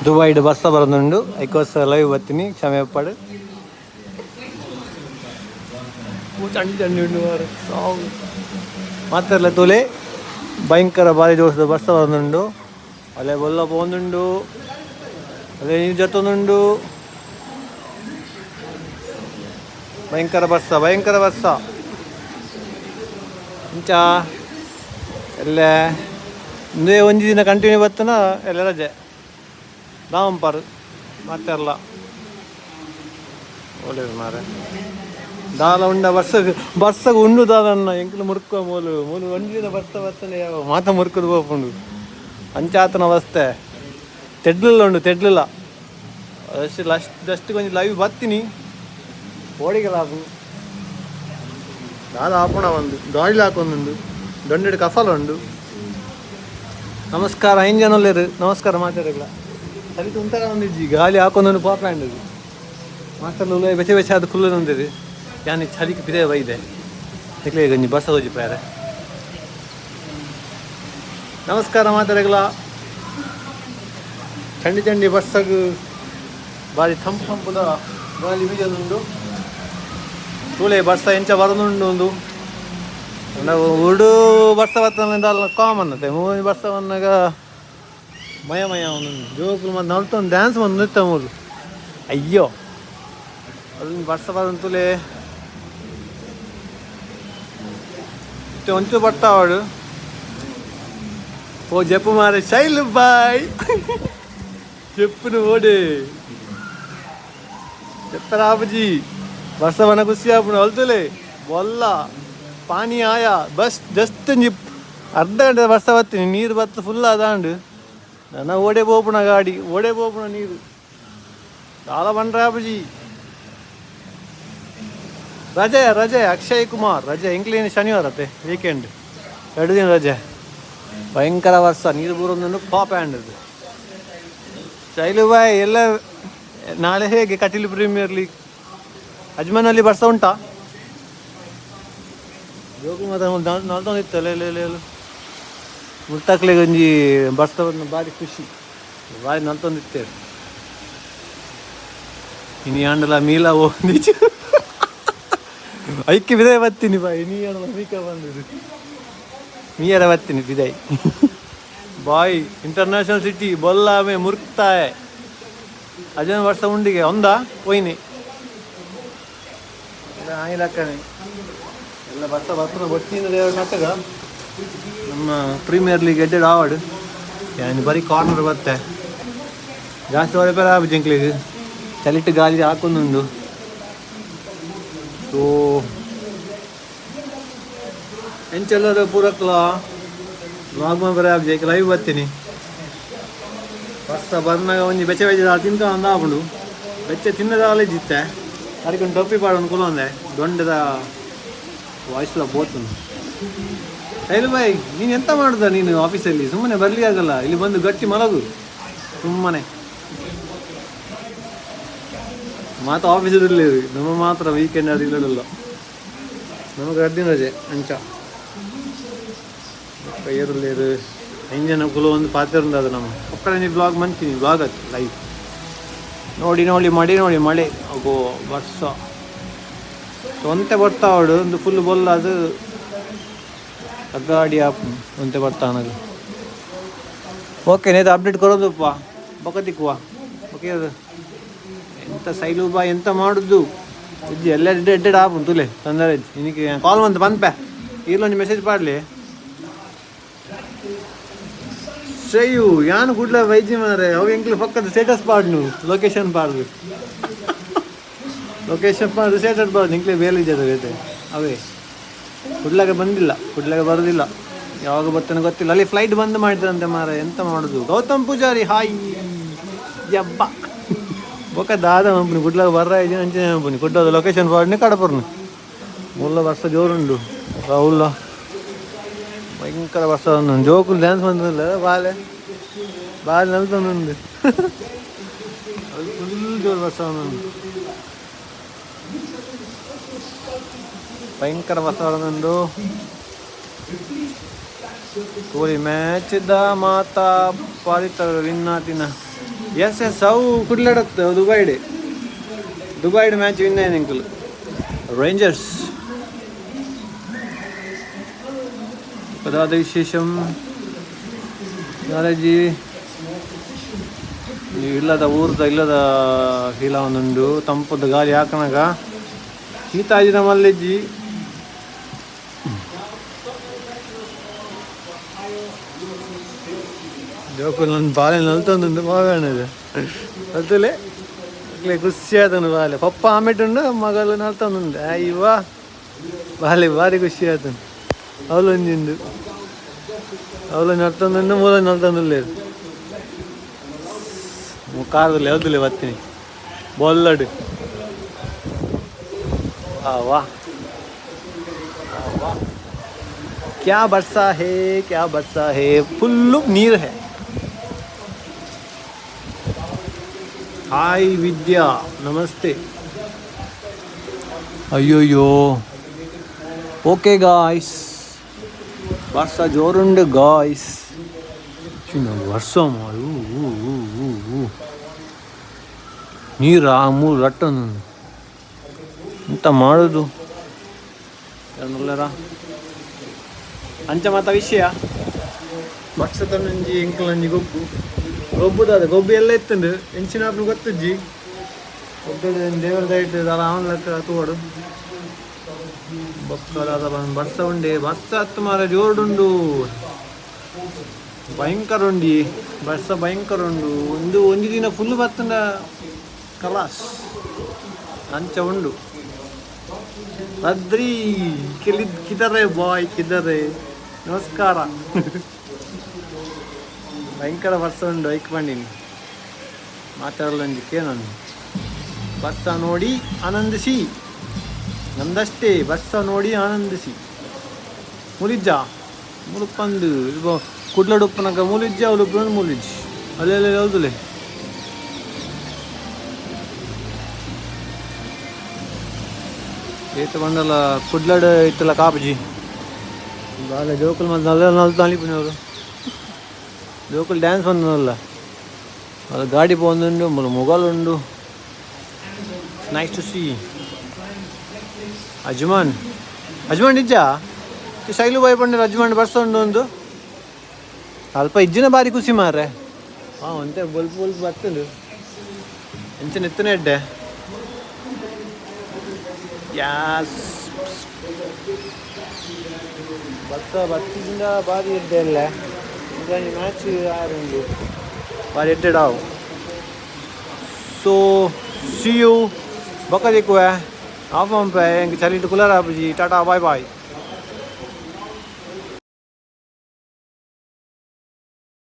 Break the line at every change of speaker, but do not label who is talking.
ದುಬೈಡ್ ಬರ್ಸ ಬರೋದುಂಡು ಐಕೋಸ್ಕರ ಲೈವ್ ಬರ್ತೀನಿ ಕ್ಷಮೆ ಪಡು. ಚಂಡಿ ಚಂಡಿ ಉಂಡು ಮಾರ್ರೆ. ಸಾವು ಮಾತೆರ್ಲ ತೂಲೆ ಭಯಂಕರ ಬಾರಿ ಜೋರ್ದ ಬರ್ಸ ಬರೋದುಂಡು. ಅಲೆ ಬೊಲ್ಲ ಪೋವೊಂದುಂಡು, ಅಲೆ ನೀರು ಜತ್ತೊಂದುಂಡು. ಭಯಂಕರ ಬರ್ಸ, ಭಯಂಕರ ಬರ್ಸ. ಇಂಚ ಎಲ್ಲೆ ಇಂದೇ ಒಂಜಿ ದಿನ ಕಂಟಿನ್ಯೂ ಬತ್ತನ ಎಲ್ಲ ರಜೆ ದಾವಂಪಾರು ಮಾತೆರ್ಲ ಒಳ್ಳೇದು ಮಾರೆ. ದಾಲ ಉಂಡ ಬರ್ಸಗ್ ಬರ್ಸಗ್ ಉಂಡು ದಾದನ್ನ ಎಂಕ್ಲು ಮುರ್ಕುವ ಮೂಲು ಮೂಲು ಒಂಜಿ ದಿನ ಬರ್ಸ ಬರ್ತನೆ ಯಾವ ಮಾತ ಮುರ್ಕುದು ಪೋಪುಂಡು. ಅಂಚಾತನ ಅವಸ್ಥೆ. ತೆಡ್ಲುಲ್ಲ ಉಂಡು ತೆಡ್ಲುಲ್ಲ ಅಷ್ಟು ಲಸ್ಟ್ ಜಸ್ಟ್ ಕೊಂಚ ಲೈವ್ ಬತ್ತೀನಿ ಓಡಿಗೆಲ್ಲ ಆಪುಂಡು. ದಾದ ಆಪುಣ ಒಂದು ಗಾಳಿಲ ಹಾಕೊಂದುಂಡು ದೊಂಡೆಡ್ ಕಫಲ ಉಂಡು. ನಮಸ್ಕಾರ ಐನ್ ಜನ ಉಲ್ಲೆರ್ ನಮಸ್ಕಾರ ಮಾತಾಡಗ್ಲ ಸರಿಟ್ ಉಂತಾರ ಒಂದಿಜ್ಜಿ ಗಾಳಿ ಹಾಕೊಂದುಂಡು ಪಾಪ ಅಂಡದು ಮಾತಲ್ಲ ಉಲ್ಲ ಬೆಚ್ಚ ಬೆಚ್ಚ ಅದು ಕುಲ್ಲುಂದಿರು ಯಾನ್ ಚಳಿಕ್ ಪಿದಯಿ ಬೈದೆ ನಿಕ್ಲೆ ಒಂಜಿ ಬರ್ಸ ತೋಜಿಪಾಯೆರೆ. ನಮಸ್ಕಾರ ಮಾತೆರೆಗ್ಲ. ಚಂಡಿ ಚಂಡಿ ಬರ್ಸಗ್ ಬಾರಿ ತಂಪು ತಂಪುದ ಗಾಳಿ ಬೀಜೊಂದುಂಡು. ತೂಲೆ ಬರ್ಸ ಎಂಚ ಬರೋದುಂಡು ಉಂದು ಊರುಡು ಬರ್ಸ ಬತ್ತನ ಕಾಮನ್ ಅತ್ತೆ. ಮೂಲು ಬರ್ಸ ಬನ್ನಗ ಮಯ ಮಯ ಒಂದೊಂದು ಜೋಕುಲು ಮತ್ತೆ ನಲ್ತೊಂದು ಡ್ಯಾನ್ಸ್ ಬಂದು ಇತ್ತ ಮೂಲು. ಅಯ್ಯೋ ಅದೊಂದು ಬರ್ಸ ಬರಂತುಲೆ ಇತ್ತೆ ಒಂಚೂರು ಬರ್ತಾವಡು. ಓ ಜಪ್ಪು ಮಾರೆ ಶೈಲು ಬಾಯ್ ಜಪ್ಪುನು ಓಡೆ ಜಪ್ಪರಾಬಜಿ ಬರ್ಸ ಬನ ಖುಷಿ ಆಪುಂಡು. ಅಲ್ತುಲೆ ಬೊಲ್ಲ ಪಾನಿ ಆಯಾ ಬಸ್ ಜಸ್ಟ್ ಒಂಜಿ ಅರ್ಧ ಗಂಟೆ ಬರ್ಸ ಬತ್ತೀನಿ ನೀರು ಬತ್ತು ಫುಲ್ ಅದಾಂಡು. ನನ ಓಡೆ ಪೋಪುಣ ಗಾಡಿ ಓಡೆ ಪೋಪುಣ ನೀರು ದಾಲ ಬಂಡ್ರಾಬಜಿ. ರಜೆ ರಜೆ ಅಕ್ಷಯ್ ಕುಮಾರ್ ರಜೆ ಎಂಕ್ಲೇನು ಶನಿವಾರ ಅತ್ತೆ ವೀಕೆಂಡ್ 2 ದಿನ ರಜೆ. ಭಯಂಕರ ವರ್ಷ ನೀರು ಬೂರೊಂದು ಪಾಪ ಆಂಡದು. ಶೈಲು ಬಾಯ್ ಎಲ್ಲ ನಾಳೆ ಹೇಗೆ ಕಟೀಲು ಪ್ರೀಮಿಯರ್ ಲೀಗ್ ಅಜ್ಮನಲ್ಲಿ ಬರ್ಸ ಉಂಟಾ? ಜೋಕು ಮಾತ್ರ ನಲ್ತೊಂದಿತ್ತು ಅಲ್ಲ ಮುಟ್ಟಾಕ್ಲೆಗ್ ಒಂಜಿ ಬರ್ಸ ಬಂದು ಬಾರಿ ಖುಷಿ ಬಾರಿ ನಲ್ತೊಂದಿತ್ತೇವೆ. ಇನಿ ಆಂಡಲ ಮೀಲ ಓಂದಿಚು ಐಕ್ಕೆ ಬಿದಾಯ ಬತ್ತೀನಿ ಬಾಯ್. ಇನಿ ಆಂಡಲ ಮೀಕ ಬಂದಿದ್ದು ಮೀಯರ ಬತ್ತೀನಿ ಬಿದಾಯ್ ಬಾಯ್. ಇಂಟರ್ನ್ಯಾಷನಲ್ ಸಿಟಿ ಬೊಲ್ಲಾಮೆ ಮುರ್ಕ್ತಾಯ ಅಜನ ವರ್ಷ ಉಂಡಿಗೆ ಒಂದಾ ಪೋಯಿನಿ ಆಯ್ಲಕ್ಕನೆ ಎಲ್ಲ ಬರ್ಸ ಬರ್ತದ ಬೊಟ್ಟಿನ ದೇವರ ನಾಟಕ. ನಮ್ಮ ಪ್ರೀಮಿಯರ್ ಲೀಗ್ ಎಡ್ಡೆಡ್ ಆವಡ್ ಯಾನ್ ಬರೀ ಕಾರ್ನರ್ ಬತ್ತೆ ಜಾಸ್ತಿ ಹೊಡೆ ಆಪು ಜಂಕ್ಲಿಗ್ ಚಲಿಟ್ ಗಾಳಿ ಹಾಕೊಂದುಂಡು. ಸೊ ಎಂಚೆಲ್ಲರ ಪೂರಕ್ಲ ವ್ಲಾಗ್ ಮಲ್ಪರೆ ಆಪುಜಿ ಲೈವ್ ಬತ್ತೀನಿ. ಬರ್ಸ ಬರ್ನಾಗ ಒಂಜಿ ಬೆಚ್ಚ ಬೆಚ್ಚ ತಿನ್ಕ ಒಂದು ಆಪುಂಡು. ಬೆಚ್ಚ ತಿನ್ನದಾಲೆ ಜಿತ್ತೆ ಅದಕ್ಕೆ ಒಂದು ಟೊಪ್ಪಿ ಪಾಡೊಂದು ಕುಲೊಂದೆ ದೊಂಡೆದ ವಾಯ್ಸ್ಲ ಬೋತುಂಡು. ಶೈಲು ಬಾಯ್ ನೀನು ಎಂತ ಮಾಡುದ ನೀನು ಆಫೀಸಲ್ಲಿ ಸುಮ್ಮನೆ ಬರಲಿ ಆಗಲ್ಲ ಇಲ್ಲಿ ಬಂದು ಗಟ್ಟಿ ಮಲಗು ಸುಮ್ಮನೆ. ಮಾತು ಆಫೀಸ್ ಇರಲಿ ನಮ್ಮ ಮಾತ್ರ ವೀಕೆಂಡ್ ಅದು ಇಲ್ಲಲ್ಲ ನಮಗೆ 2 ದಿನ ರಜೆ ಅಂಚ ಏರುಲ್ಲೇರು ಐದು ಜನ ಕುಲು ಒಂದು ಪಾತ್ರ ಅದು ನಮ್ಮ ಒಕ್ಕಡೆ ಬ್ಲಾಗ್ ಮಂತೀನಿ ಬ್ಲಾಗ್ ಅದು ಲೈವ್ ನೋಡಿ ನೋಡಿ ಮಳೆ ನೋಡಿ ಮಳೆ ಅಗೋ ಬರ್ಸ ಒಂತೆ ಬರ್ತಾವಡು ಒಂದು ಫುಲ್ ಬೊಲ್ಲ ಅದು ಗಾಡಿ ಆಪ್ ಒಂತೆ ಬರ್ತಾನದು. ಓಕೆ ನೇತ ಅಪ್ಡೇಟ್ ಕೊರೋದಪ್ಪ ಬೊಕ ತಿಕ್ಕುವ ಓಕೆ. ಅದು ಎಂತ ಸೈಲು ಬಾ ಎಂತ ಮಾಡುದು ಇಜ್ಜಿ ಎಲ್ಲ ಎಡ್ಡೆ ಎಡ್ಡೆ ಆಪುಂಡು ತುಲೆ ತೊಂದರೆ ಇಜ್ಜಿ. ಇನ್ನಿಕ್ಕೆ ಕಾಲ್ ಬಂತು ಪನ್ಪೆ ಈರ್ಲೊಂಜಿ ಮೆಸೇಜ್ ಪಾಡ್ಲಿ. ಶ್ರೇಯು ಯಾನು ಕುಡ್ಲ ವೈದ್ಯ ಮಾರೆ ಅವು ಎಂಕ್ಲು ಪಕ್ಕದ ಸ್ಟೇಟಸ್ ಪಾಡ್ನು ಲೊಕೇಶನ್ ಪಾಡ್ದು ಲೊಕೇಶನ್ ಪಾಡ್ದು ಸ್ಟೇಟಸ್ ಪಾಡ್ದು ಎಂಕ್ಲೆ ಬೇಲೆ ಇದ್ದದ ಬೇತೆ ಅವೇ ಕುಡ್ಲಾಗ ಬಂದಿಲ್ಲ ಕುಡ್ಲಾಗ ಬರೋದಿಲ್ಲ ಯಾವಾಗ ಬರ್ತಾನೆ ಗೊತ್ತಿಲ್ಲ. ಅಲ್ಲಿ ಫ್ಲೈಟ್ ಬಂದ್ ಮಾಡಿದ್ರಂತೆ ಮಾರ ಎಂತ ಮಾಡುದು. ಗೌತಮ್ ಪೂಜಾರಿ ಹಾಯ್ ಯಬ್ಬ ಬೊಕ ದಾದ ಮಂಪುನಿ ಕುಡ್ಲಾಗ ಬರ್ರ ಅಂಚನೆ ಮಂಪುನಿ ಕುಡ್ಲದ ಲೊಕೇಶನ್ ಪಾಡ್ನೆ ಕಡಪರ್ನು ಮುಲ್ಲ ಬರ್ಸ ಜೋರುಂಡು ರಾಹುಲ್ಲ ಭಯಂಕರ ಬರ್ಸ ಜೋಕುಲು ಡ್ಯಾನ್ಸ್ ಬಂದಿಲ್ಲ ಬಾಲೆ ಬಾಲೆ ನಲ್ತೊಂದುಂಡು ಅದು ಫುಲ್ ಜೋರು ಬರ್ಸ. ಭಯಂಕರ ಬರ್ಸ ಬರೊಂದುಂಡು. ತೋಲಿ ಮ್ಯಾಚ್ದ ಮಾತಾ ಪಾಲಿತ ವಿನ್ ಆತಿನ. ಎಸ್ ಎಸ್ ಅವು ಕುಡ್ಲಡತ್ತು ದುಬೈಡ್ ದುಬೈಡ್ ಮ್ಯಾಚ್ ವಿನ್ ಆಯ್ನ ಎಂಕುಲು ರೇಂಜರ್ಸ್. ಪದಾದ ವಿಶೇಷಂ ಕಾಲೇಜಿ ಇಲ್ಲದ ಊರ್ದ ಇಲ್ಲದ ಫೀಲ ಒಂದುಂಡು. ತಂಪುದ ಗಾಳಿ ಹಾಕನಾಗ ಶೀತಾಜಿನ ಮಲ್ಲೆಜ್ಜಿ. ಜೋಕುಲು ನನ್ನ ಬಾಲೆ ನಲ್ತೊಂದುಂಡು ಮಗನದು ಅಲ್ತಲೆ ಅಕ್ಲೆ ಖುಷಿ ಆತನು ಬಾಲೆ. ಪಪ್ಪ ಆಮೆಟುಂಡು ಮಗಳು ನಲ್ತೊಂದುಂಡು. ಅಯ್ಯವ್ವ ಬಾಲೆ ಭಾರಿ ಖುಷಿ ಆತನು. ಅವಲೊಂಜಿಂದು ಅವಳು ನರ್ತೊಂದುಂಡು ಮೂಲ ನಲ್ತೊಂದುಲ್ಲೇರು ಕಾರದಲ್ಲಿ ಯಾವ್ದುಲೆ ಬತ್ತೀನಿ ಬೊಲ್ಲಡು. ವಾ ವಾ ವಾ क्या बरसा है, क्या बरसा है, फुल्लु नीर है. ಹಾಯ್ ವಿದ್ಯಾ, ನಮಸ್ತೆ. ಅಯ್ಯೋಯ್ಯೋ. ಓಕೆ ಗಾಯ್ಸ್, ಬರ್ಸ ಜೋರುಂಡು ಗಾಯ್ಸ್. ವರ್ಷ ಮಾಡು ನೀರು ಆ ಮೂರು ರಟ್ಟನು ಎಂತ ಮಾಡೋದು ಅಂಚ ಮಾತ ವಿಷಯ. ಬರ್ಸತನಂಜಿ ಎಂಕಲಂಜಿ ಗೊಬ್ಬು ಗೊಬ್ಬುದಾದ ಗೊಬ್ಬು ಎಲ್ಲ ಇತ್ತಂದು ಎಂಚಿನ ಗೊತ್ತುಜ್ಜಿ. ಗೊಬ್ಬು ದೇವರ ದಯಟ್ ದಾಲ ಅವನ ಲೆಕ್ಕ ತೋಡು ಬೊಕ್ಕ ಬರ್ಸ ಉಂಡೆ. ಬರ್ಸ ಹತ್ತು ಮಾರ ಜೋರುಂಡು, ಭಯಂಕರ ಉಂಡಿ ಬರ್ಸ, ಭಯಂಕರ ಉಂಡು. ಒಂದು ಒಂಜಿ ದಿನ ಫುಲ್ ಬತ್ತಂಡ ಕಲಾಸ್ ಅಂಚ ಉಂಡು. ಅದ್ರಿ ಕೆಲಿದ್ ಕಿದರೆ ಬಾಯ್ ಕಿದರೆ ನಮಸ್ಕಾರ. ಭಯಂಕರ ಬರ್ಸ ಉಂಡು. ಐಕ್ ಬಂದೀನಿ ಮಾತಾಡಲೊಂಜಿ ಕೇನೊಂದು. ಬರ್ಸ ನೋಡಿ ಆನಂದಿಸಿ, ನಂದಷ್ಟೇ. ಬರ್ಸ ನೋಡಿ ಆನಂದಿಸಿ. ಮುಲಿಜ್ಜ ಮುಲುಪಂದು ಕುಡ್ಲಡುಪ್ಪನಕ ಮುಲಿಜ್ಜ ಉಲುಪ್ಪು ಮುಲಿಜ್ ಅಲ್ಲೆಲ್ಲ ಯಾವ್ದುಲೆ. ಏತ ಬಂದಲ್ಲ ಕುಡ್ಲಡ್ ಇತ್ತಲ್ಲ ಕಾಪುಜಿ ಬಾಲ ಜೋಕುಲ್ ಮತ್ತೆ ನಲ್ಲ ನಲ್ತು ಅಲಿಪುನವರು ಜೋಕುಲ್ ಡ್ಯಾನ್ಸ್ ಬಂದನಲ್ಲ. ಅದು ಗಾಡಿ ಪೋಂದುಂಡು ಮೊಗಲ್ ಉಂಡು. Nice to see. Ajman Ajman ನಿಜ ಶೈಲು ಬಾಯ್ ಪಂಡ ಅಜ್ಮಾನ್ ಬರ್ಸ ಉಂಡು. ಒಂದು ಅಲ್ಪ ಇಜ್ಜಿನ ಬಾರಿ ಖುಷಿ ಮಾರ್ರೆ. ಹಾಂ ಒಂತೆ ಬೊಲ್ಪು ಬೊಲ್ಪು ಬರ್ತುಂಡು ಎಂಚಿನ ಎತ್ತನೆ ಎಡ್ಡೆ. ಯಾಸ್ ಬರ್ಸ ಬತ್ತಿಂದ ಬಾರಿ ಎಡ್ಡೆ ಅಲ್ಲ. ಮ್ಯಾಚ್ ಆರುಂಡು ಬಾರಿ ಎಡ್ಡೆ ಡಾವು. ಸೊ ಸಿ you ಬೊಕ್ಕ ದಿಕ್ಕುವೆ. ಆಫ್ ಪಂಪೆ ಎಂಕ್ ಚಲಿಟ್ ಕುಲರ್ ಆಪುಜಿ. Tata bye boy.